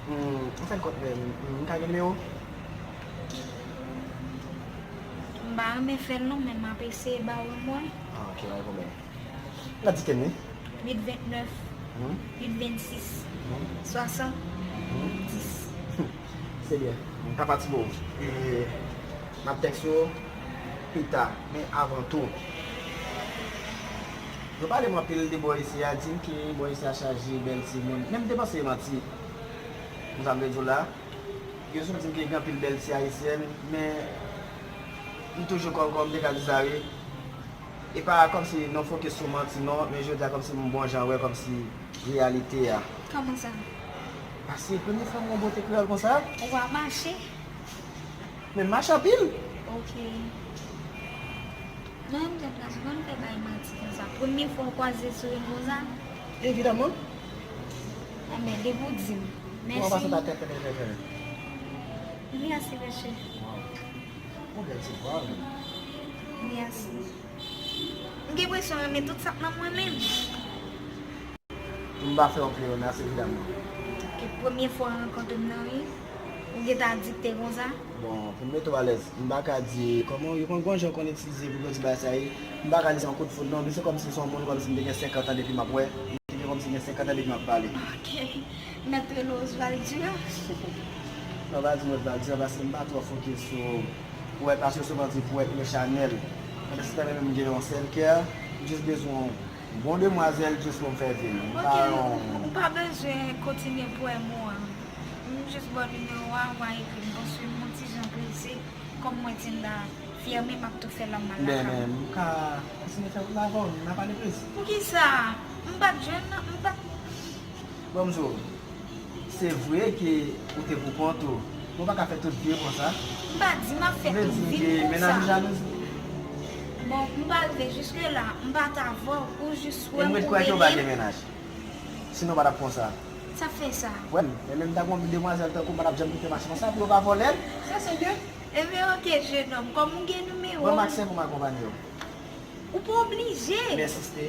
Hmm, an fen de kont, men, m ka gen nimewo? M pa renmen fè l non, men m ap eseye ba w l mwen. Ah, ok, pa gen pwoblèm. N ap di ken wi? Uit vennèf, hmm? Uit vennsis, hmm? Swasant, hmm? Dis. Se byen. M ka pati pou ou. E, m ap tèks ou pita. Men avan tou, yo pale m anpil de bò isi a, di m ke bò isi a chaje bèl timoun. Men m te panse e manti. Konn sa m vle di w la? Yo sot di m ke gen anpil bèl ti ayisyèn, men m toujou kòm, kòm m te ka di sa wi. E pa kòmsi nou fokis sou manti non, men jodi a kòmsi m bon jan wè kòmsi reyalite a. Kòman sa? Paske premye fwa m wè yon bote kreyòl konsa. Ou pa mache? Men m mache anpil. Ok. Non, m te pral konn fè bay manti konsa. Premye fwa w kwaze sou youn konsa? Evidaman. Enben, depi w di m. Mèsi. Ou an pasan ta tèt, tèt, tèt, tèt. Mèsi, mesye. Waw. Ou bèl ti vwa, wi. Mèsi. M gen enpresyon w renmen tout sa k nan mwen menm. M pa fè w plere, mèsi evidaman. Ke premye fwa w rankontre m nan, wi. Ou gentan adikte konsa? Bon, pou m mete w alèz, m pa ka di, kòman, yo konn gon jan yo konn itilize pou yo di bagay sa ye. M pa ka di se yon kout foud non, men se kòmsi se yon moun kòmsi m te gen senkant an depi m ap wè, m te gen kòmsi gen senkant an depi m ap pale. Ok. Mèt rele w Osvaldo. Non, pa di m Osvaldo, paske m pa twò fokis sou pwèt, paske yo souvan di pwèt yo chanèl. Pandan se tan menm m gen yon sèl kè, m jis bezwen yon bon demwazèl jis pou m fè vi m. M pa yon... Ok, ou pa bezwen kontinye pwèm ou an. M jis ba w nimewo a, w a ekri m, paske m yon ti jan prese, kòm mwen Tinder fèmen, m ap tou fè lòm mal lakay mwen. Men, men, m ka kontinye fè wout la avè w, n a pale plis. Poukisa? M pa t jwenn, m pa t... Bon, m di w. Se vre ke ou te pou kont ou, men w pa ka fè tout vi w konsa. M pa di m ap fè tout vi m konsa. Ou vle di ke mennaj ou jalouzi? Bon, m pa rive jiske la, m pa t avè w, ou jis wè m pou beni m. E m ret kwè ke w pa gen mennaj. Sinon, w pa t ap konsa. Sa fè sa. Wè, e menm ta gon demwazèl tankou m pa t ap janm kite mache konsa pou yo pa vòlè l. Sa se de. Ebyen, oke, jenòm, kòm ou gen nimewo m. Bon, m aksepte pou m akonpanye w. Ou pa oblije. M ensiste.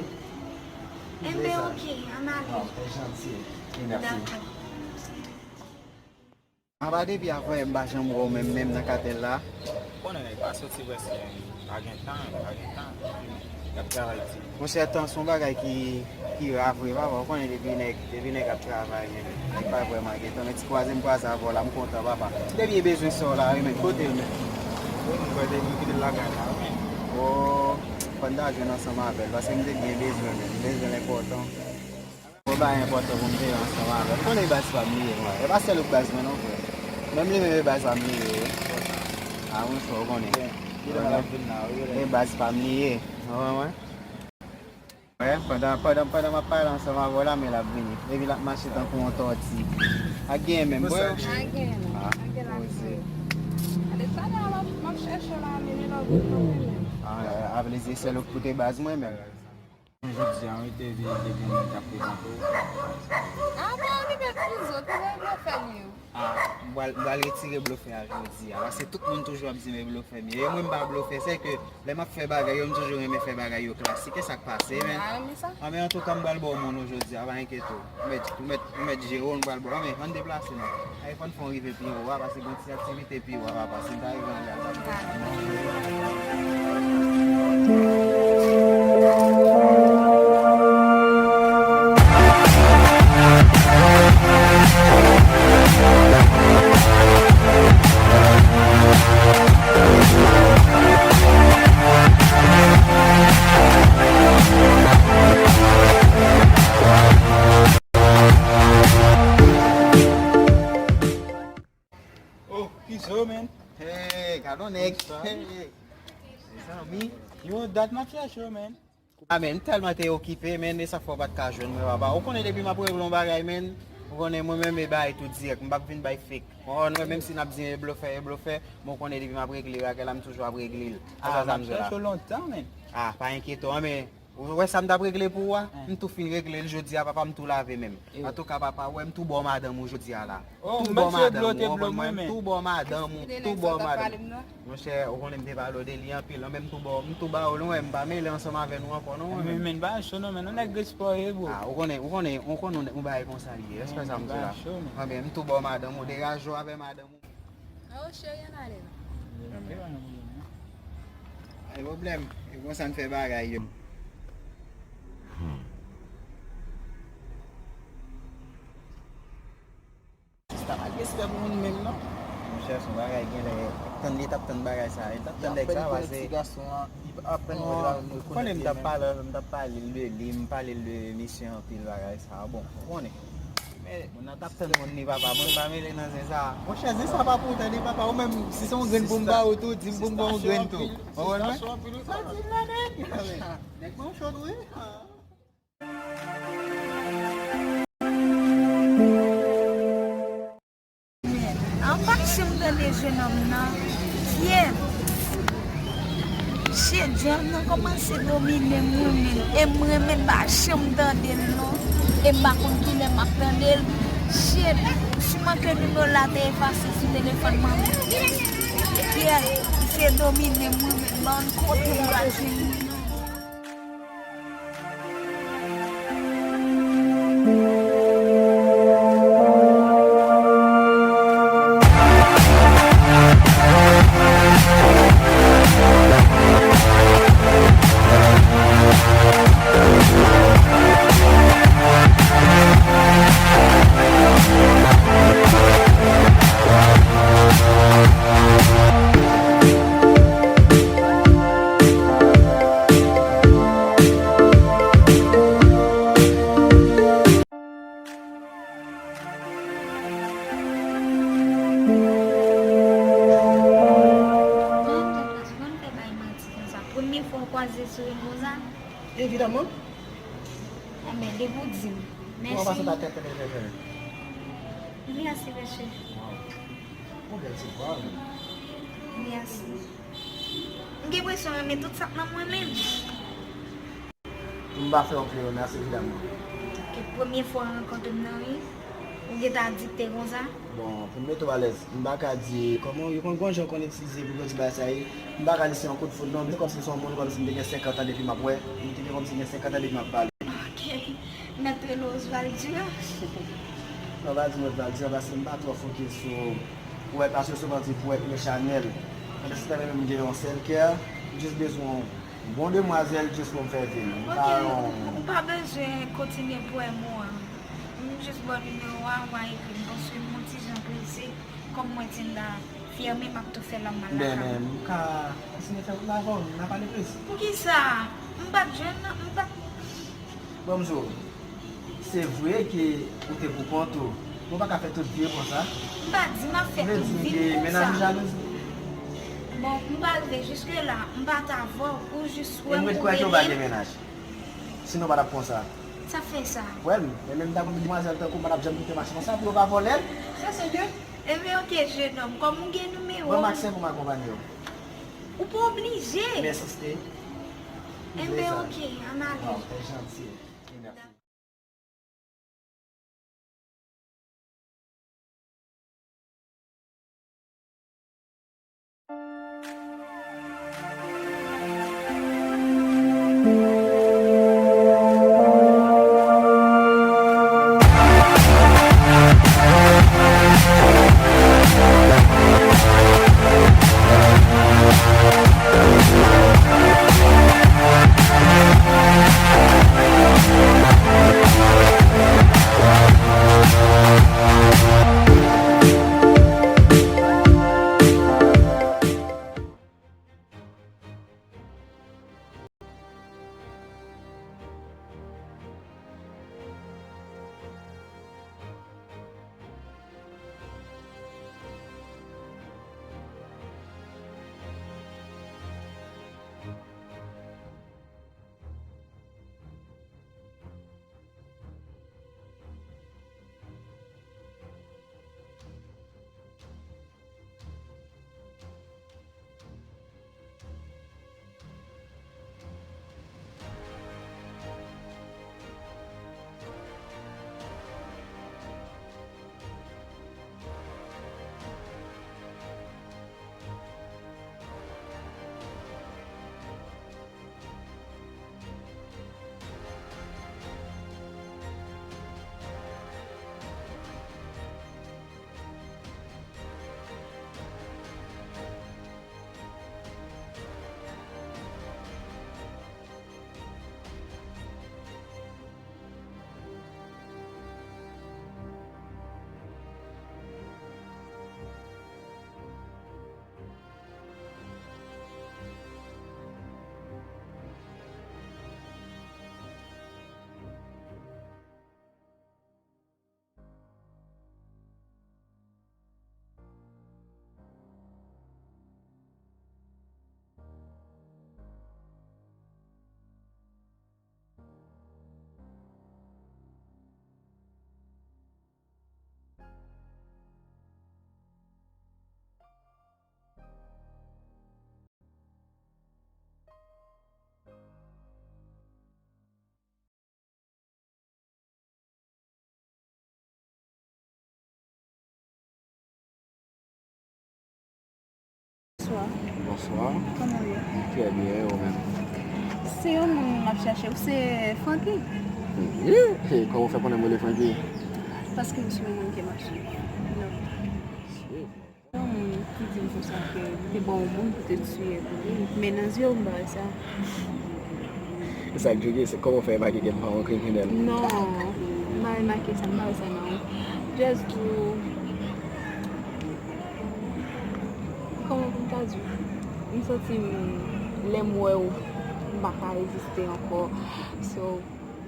Enben, oke, ann ale. Waw, e janti. E mèsi. Dakò. Apa depi avanyè m pa janm wè w menm, menm nan katèl la. Konnen nèg pa soti prèske, pa gen tan, pa gen tan. Y ap travay ti. Monchè, tan se yon bagay ki, ki ra vre, papa. Ou konnen depi nèg, depi nèg ap travay, men nèg pa vrèman gen tan. Men ti kwaze m kwaze avè w la, m kontan, papa. M te byen bezwen sè w la, wi, men kote l, men? Wi, m kwè te, m kite l lakay la, wi, men. O, fò n ta jwenn ansanm avè l, paske m te byen bezwen l, men m bezwen l enpòtan. Bon, bagay enpòtan pou m te ansanm avè l. Konnen baz pa m li ye, mwen. E pa sèl ou k baz mwen, non, frè. Menm li menm e baz pa m li ye, wi. A, monchè, ou konnen. E baz pa m li ye. Ou konprann mwen? Wè, pandan, pandan, pandan m ap pale ansanm avè w la, men l ap vini. Epi l ap mache tankou yon tòti. Ak genyen menm, bro. Ak genyen non. Ak genyen la. Ale talè a, m ap, m ap chèche w la, men li la w vin kanpe menm. A, a vle di se sèl ou k koute baz mwen menm. Jodi a, wi, te vin, te gen moun k ap frekante w. A, bon, li mèt pou zòt, li mèt blofè li yo. A, m pral, m pral retire blofè a jodi a. Paske tout moun toujou ap di m e blofè m ye. E mwen m pa blofè, se ke lè m ap fè bagay yo, m toujou renmen fè bagay yo klasik. E sa k pase, men. Anben, antouka, m pral ba w moun ou jodi a, pa enkyete w. M mèt, m mèt, m mèt jere w, m pral ba w. Anben, ann deplase non. Ay, fò n fè w rive pi wo a, paske gon ti aktivite pi wo a, papa. Si m ta rive anlè a, l t ap bon. Oh, Izo, man. Hey, gad on nèg. Hey. Mezanmi. Yo, dat m ap chèche w, man. A, men, m tèlman te okipe, men, e sa k fè w pa t ka jwenn mwen, papa. Ou konnen depi m ap regle yon bagay, men, ou konnen mwen menm e bay tou dirèk. M p ap vin bay fake. Ou konprann mwen, menm si n ap di e blofè, e blofè, men ou konnen depi m ap regle bagay la, m toujou ap regle l. A, sa m ap chèche w lontan, men. A, pa enkyete w, men, ou wè sa m t ap regle pou ou a? M tou fin regle l jodi a, papa, m tou lave men m. Antouka, papa, wè m tou ba w madanm ou jodi a la. Tou ba w madanm ou, ou konprann mwen, m tou ba w madanm ou, tou ba w madanm ou. Monchè, ou konnen m te pale w de li anpil, men m tou ba w, m tou ba w l, ou wè m pa mele ansanm avè nou ankò non, mwen menm. Men, men, pa cho non, men, yon nèg respè w ye, bro. A, ou konnen, ou konnen, ou konnen yon bagay konsa li ye, respè sa m di la. Anben, m tou ba w madanm ou, degaje w avè madanm ou. Oh, cheri, ann ale non. Pa gen pwoblèm. E konsa n fè bagay yo. Sista pa gen respè pou moun menm non. Monchè, se yon bagay genlè t ap tann, li t ap tann bagay sa, li t ap tann nèg sa pase. Ti gason an, li apèn wè la, nou konnen m t ap pale, m t ap pale l de li, m pale l de misye anpil bagay sa. Bon, ou konnen. Men, moun nan t ap tann moun ni papa, moun pa mele nan zen sa. Monchè, zen sa pa pou ou tande papa, ou menm, si se yon grenn pou m ba ou tou, di m pou m ba w yon grenn tou. Ou konprann mwen? Sa di m la, nèg. Nèg mwen chòt, wi. An pa janm tande jenòm nan. Kyèt! Shit, jenòm nan kòmanse domine m, wi, men. E m renmen m pa janm tande l, non. E m pa konn kilè m ap tande l. Shit! Si m manke nimewo l la te efase sou telefòn mwen. Kyèt! Misye domine m, wi, men. M pa konn kote m pral jwenn li, non. Premye fwa w kwaze sou yon konsa? Evidaman. Enben, depi w di m. Mèsi. Kòman w pase ta tèt tande chèchè? Mèsi, mesye. Waw. Ou bèl ti vwa, wi. Mèsi. M gen enpresyon w renmen tout sa k nan mwen menm. Pou m pa fè w plere, mèsi evidaman. Ok, premye fwa w rankontre m nan, wi. Ou gentan adikte konsa? Bon, pou m mete w alèz, m pa ka di, kòman, yo konn gon jan yo konn itilize pou yo di bagay sa ye, m pa ka di se yon kout foud non, men kòmsi se yon moun kòmsi m te gen senkant an depi m ap wè, m te gen kòmsi gen senkant an depi m ap pale. Ok. Mèt rele w Osvaldo? Non, pa di m Osvaldo, paske m pa twò fokis sou pwèt, paske souvan di pwèt yo chanèl. Pandan se tan menm m gen yon sèl kè, m jis bezwen yon bon demwazèl jis pou m fè vi m. M pa yon... Ok, ou pa bezwen kontinye pwèm ou an. M jis ba w nimewo a, w a ekri m, paske m yon ti jan prese, kòm mwen di m ta fèmen, m ap tou fè lòm mal lakay. Men, men, m ka kontinye fè wout la avè w, n a pale plis. Poukisa? M pa t jwenn, m pa t... Bon, m di w, se vre ke ou te pou kont ou, men w pa ka fè tout vi w konsa. M pa di m ap fè tout vi m konsa. Vle di ke mennaj ou jalouzi? Bon, m pa rive jiske la, m pa t avè w, ou jis wè m oubyen... E m ret kwè ke w pa gen mennaj. Sinon, w pa t ap konsa. Sa fè sa. Wè m, e menm ta konn demwazèl tankou w pa t ap janm kite mache konsa pou yo pa vòlè l. Sa se de. Ebyen, ok, jenòm, kòm ou gen nimewo m. Ban m aksè pou m akonpanye w. Ou pa oblije. M ensiste. Ebyen, ok, ann ale. Waw, trè janti. Mèsi. Bonswa. Bonswa. Kòman w ye? Trè byen, e ou menm? Se yon moun m ap chache. Ou se Franklin? Wi. Kòman w fè konnen m rele Franklin? Paske m sou yon moun ke m ap swiv. Non. Shit. Yon moun ki di m konsa ke li te ba w yon moun pou te tiye pou li. Men nan zye w, m pa wè sa. E sa k choke, se kòman w fè remake ke m pa yon kriminèl? Non, m pa remake sa, m pa wè sa nan ou. Just pou, kòman pou m ta di w? M santi m, lè m wè w, m pa ka reziste ankò. So,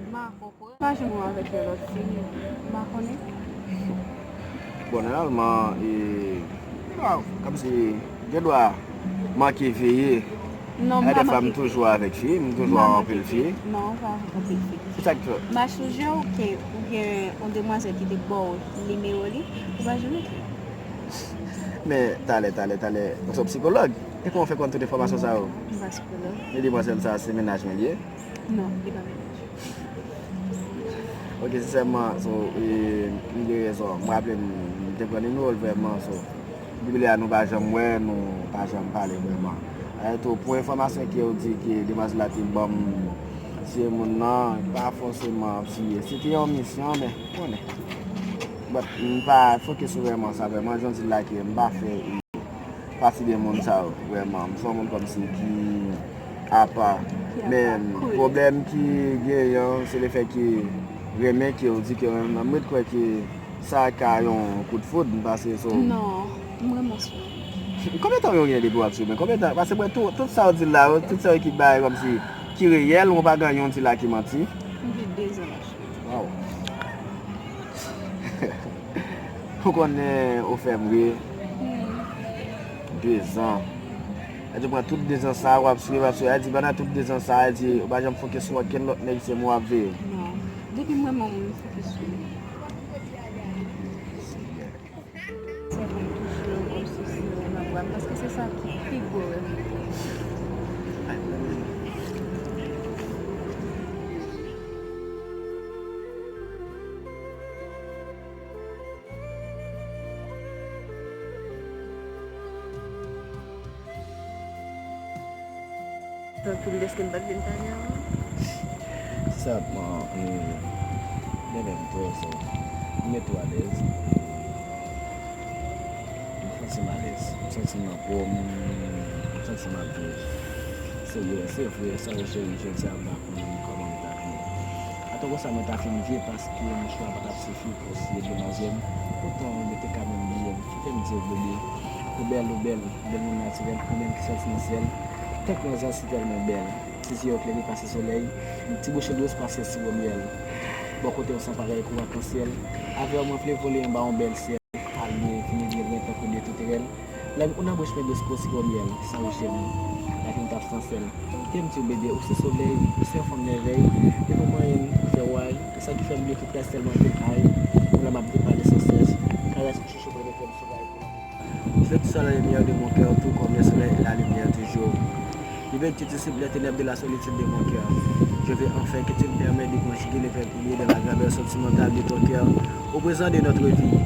m pa ko- Imajine w avèk yon lòt fi, m pa konnen. Bon, nòmalman, e, kòmsi, gen dwa manke veye, Non, m pa manke fi. Gen de fwa m toujou avèk fi, m toujou avèk anpil fi. Non, m pa avèk anpil fi. Ki sa k fè? M a sonje w ke ou gen yon demwazèl ki te ba w nimewo li, ou pa janm ekri. Men talè, talè, talè, ou se yon psikològ. E kòman w fè konn tout enfòmasyon sa yo? M pa psikològ. Men demwazèl sa a se mennaj mwen li ye? Non, li pa mennaj. Ok, sensèman, so, e, m gen rezon. M raple m, m te pran nimewo l vrèman, so. Depi lè a nou pa janm wè, nou pa janm pale vrèman. E tou, pou enfòmasyon ke w di ke demwazèl la te ban m, tiye moun nan, pa fòseman tiye. Se te yon misyon, men, ou konnen. But, m pa fokis sou vrèman sa, vrèman, jan w di l la ke m pa fè pati de moun sa yo, vrèman. M se yon moun kòmsi ki apa. Men pwoblèm ki genyen, se lefèt ke renmen ke w di ke w renmen m, m ret kwè ke sa ka yon kout foud, m pase sou. Non, m renmen w sou. Konbyen tan w gen depi w ap swiv mwen? Konbyen tan? Pase mwen tou, tout sa w di la, tout sa yo ki bay kòmsi, ki reyèl, mwen pa gen yon di la ki manti. M gen de zan m ap swiv. Wow. Ou konnen ou fè m ri. De zan. Sa di pran tout de zan sa, w ap swiv, w ap swiv. Sa di pandan tout de zan sa, sa di ou pa janm fokis sou okenn lòt nèg, se mwen w ap veye. Non. Depi m renmen w, m fokis sou li. Sèvo m toujou kòmsi se yon lab rèv, paske se sa ki pi gwo rèv mwen. Tanpri m, dèske m pa t vin pale avè w. Sensèman, e, bebe m trè sòf. M mete w alèz. M santi m alèz. M santi m nan po m. M santi m ap viv. Se vre, se vre, sa yo cheri, jodi a m pa konnen kòman m ta fini. Atò konsa mwen ta fin vye paske mouchwa pa t ap sifi pou siye demwazèl. Poutan yo te ka menm bliye m. Kite m di w bebe, ou bèl, ou bèl, bèl moun natirèl, ou menm ki sòti nan syèl. Tank yon zan si tèlman bèl. Ti zye w klere pase solèy, ti bouch ou dous pase siwo myèl. Bò kote w san parèy kou akansyèl. Avè w mwen vle vole anba yon bèl syèl. Ale vini byen lwen tankou de touterèl. Lèm ou nan bouch mwen dous kou siwo myèl, sa ou cheri. Lavi m t ap san sèl. Kite m di w bebe, ou se solèy, ou se yon fanm mèvèy. Depi w manyen m, ou fè way. E sa ki fè m bliye tout rès tèlman ke m ay. Ou la m ap depale san sès. Karès ou chouchou mwen mete m sou ray. Je veux que tu sois la lumière de mon cœur, tout comme le soleil est la lumière du jour. Je veux que tu dissipes les ténèbres de la solitude de mon cœur. Je veux enfin que tu me permettes de conjuguer les verbes unis dans la grammaire sentimentale de ton cœur au présent de notre vie.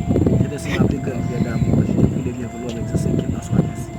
C'est ainsi ma plus grande prière d'amour. Je te prie de bien vouloir m'exaucer, qu'il t'en soit ainsi.